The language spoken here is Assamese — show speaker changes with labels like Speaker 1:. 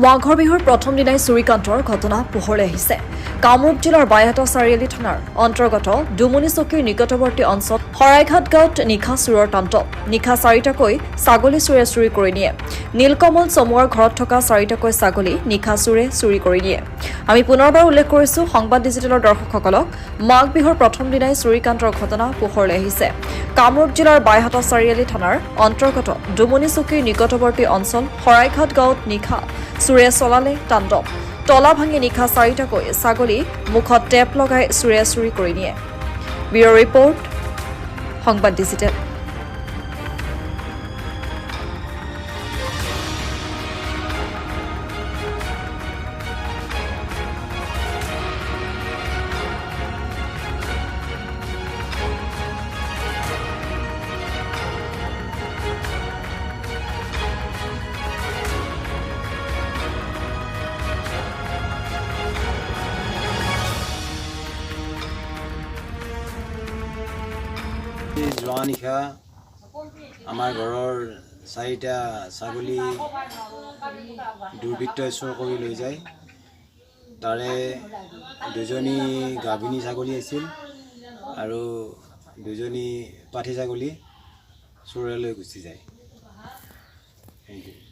Speaker 1: মাঘৰ বিহুৰ প্ৰথম দিনাই চুৰিকাণ্ডৰ ঘটনা পোহৰলৈ আহিছে। কামৰূপ জিলাৰ বাইহাটা চাৰিআলি থানাৰ অন্তৰ্গত ডুমনি চকীৰ নিকটৱৰ্তী অঞ্চল শৰাইঘাট গাঁৱত নিশা চোৰৰ তাণ্ডৱ। নিশা চাৰিটাকৈ ছাগলী চোৰে চুৰি কৰি নিয়ে। নীলকমল চমুৱাৰ ঘৰত থকা চাৰিটাকৈ ছাগলী নিশা চোৰে চুৰি কৰি নিয়ে। আমি পুনৰবাৰ উল্লেখ কৰিছোঁ সংবাদ ডিজিটেলৰ দৰ্শকসকলক, মাঘ বিহুৰ প্ৰথম দিনাই চুৰিকাণ্ডৰ ঘটনা পোহৰলৈ আহিছে। কামৰূপ জিলাৰ বাইহাটা চাৰিআলি থানাৰ অন্তৰ্গত ডুমনি চকীৰ নিকটৱৰ্তী অঞ্চল শৰাইঘাট গাঁৱত নিশা চোৰে চলালে তাণ্ডৱ। তলা ভাঙি নিশা চাৰিটাকৈ ছাগলী মুখত টেপ লগাই চোৰে চুৰি কৰি নিয়ে। ব্যুৰ' ৰিপৰ্ট, সংবাদ ডিজিটেল।
Speaker 2: যোৱা নিশা আমাৰ ঘৰৰ চাৰিটা ছাগলী দুৰ্বৃত্তই চোৰ কৰি লৈ যায়। তাৰে দুজনী গাভিনী ছাগলী আছিল আৰু দুজনী পাঠী ছাগলী চোৰে লৈ গুচি যায়। Thank U.